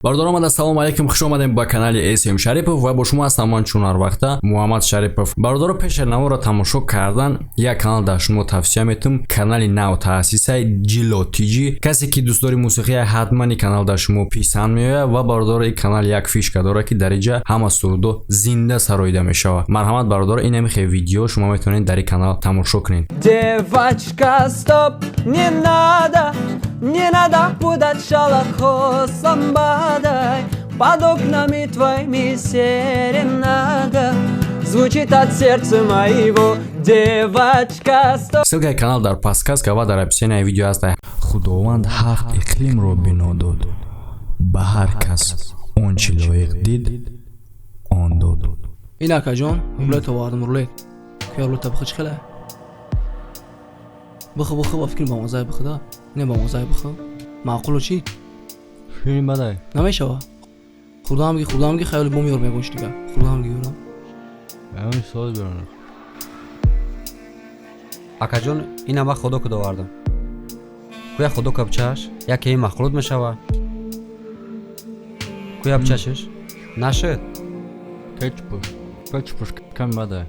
Бародарон, ассалому алайкум, хуш омадем ба канали СМ Шарипов ва бо шумо ҳастам ман, чун ҳар вақта, Муҳаммад Шарипов. Бародаро, пеши наворро тамошо кардан як канал дар шумо тавсия метум. Канали нав таъсисай Ҷило Тиҷи. Касе ки дӯстдори мусиқия, ҳатман ин канал дар шумо писанд меояд. Ва бародаро, ин канал як фишка дорад, ки дар инҷа ҳама сурудо зинда сароида мешавад. Марҳамат, бародаро, ин ҳамихе видео шумо метавонед дар ин канал тамошо кунед. Девочка, стоп, не надо, не надо путать шалахо с ламбадой. Под окнами твоими серенада звучит от сердца моего. Девочка, стоп. Ссылкаи канал дар подсказка ва дар описанияи видео ҳаст. Худованд ҳафт иқлимро бино дод, ба ҳар кас он чӣ лоиқ дид, он дод. Ин, акаҷон, рулет овардам, рулет. Куя, рулета бихӯ, чӣ хеле бихӯ, бихӯ, ба фикри бамазай бихӯ, не, бамазай бихӯ, маъқулу чӣ? Ширин бадай. Намешава, хурдам ги, хурдам ги, хаёли бо меёр мегӯш дига, хурдам ги, ёра. Акаҷон, ина ман худо куд овардам. Куя худо кабчааш яке ин махлут мешава. Куя бичашиш нашуд. Кетчупуш, кетчупуш ками бадай.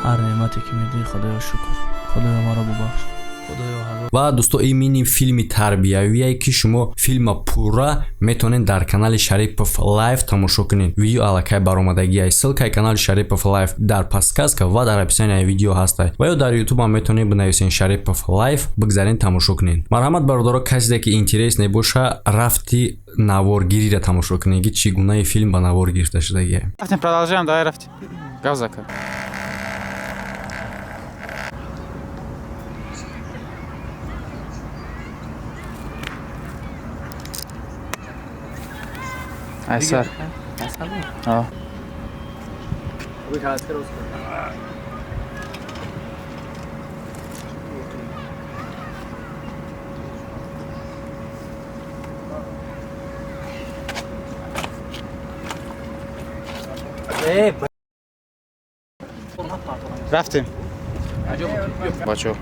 Ҳар неъмате ки медиҳӣ, Худоё, шукр. Худоё, маро бубахш, Худоё, ҳазор. Ва дӯсто, ин мини филми тарбиявие, ки шумо филма пурра метавонед дар канали Шарипов Лайф тамошо кунед. Видео аллакай баромадагиай. Ссылкаи канали Шарипов Лайф дар подсказка ва дар описанияи видео ҳастай ва ё дар Ютуб ҳам метавонед бинависед Шарипов Лайф, бигзарен, тамошо кунед. Марҳамат, бародаро, касе ки интерес небоша, рафти наворгириро тамошо кунед, ки чӣ гунаи филм ба навор гирифта шудагие. Рафтем, продолжаем, давай, рафтем. Гав зака. Айсар. А. Рафтем. Бачо.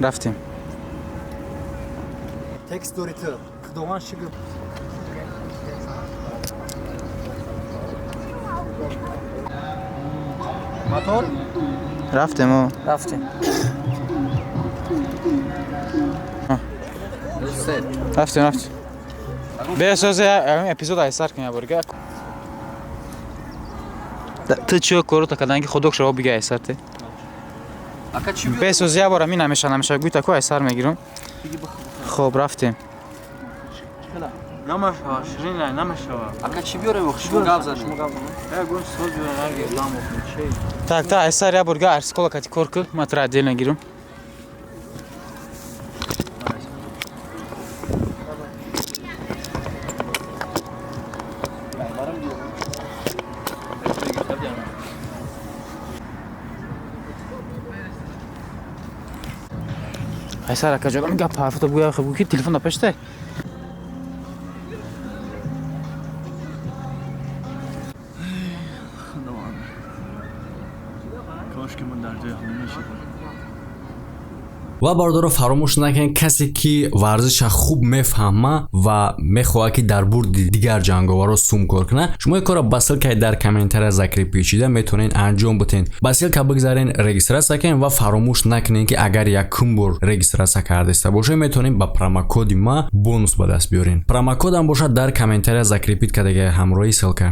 Рафтем. Текст дори ту. Худованд шукр. Мотор? Рафтем, о. Рафтем. Рафтем, рафтем. Бесозе эпизод айсар кун яборга. Ту чиё корута кадан ки худок шаво бига айсар те. Ака, чӣ? Бесозе ябора ми намеша, намеша гуйта ку айсар мегирам. Хоб, рафтем. Намешава, ширин намешава. Ака, чӣ биёрем? Шумо гап занед. Ягон соз биёрем, ҳаргиз дам бохӯрем. Чӣ? Так, та айсар яборга арскола кати кор ку, ма тра отдельно гирам. Айсар, акаҷон, гап ҳарфото бугӯя, хуб ки телефон да пештай. Худованд. Кош ки ман дар ҷои ҳамон мешидам. Ва бародаро, фаромӯш накунед, касе ки варзиша хуб мефаҳма ва мехоҳад, ки дар бурди дигар ҷанговарро сум кор кунад, шумо ин корро ба ссылкаи дар комментария закрепить шида метавонед анҷом битен. Ба ссылка бигзарен, регистрация кунед ва фаромӯш накунед, ки агар якум бор регистрация кардаиста бошед, метавонед ба промокоди ма бонус ба даст биёред. Промокодам бошад дар комментария закрепить кардагиа ҳамроҳи ссылка.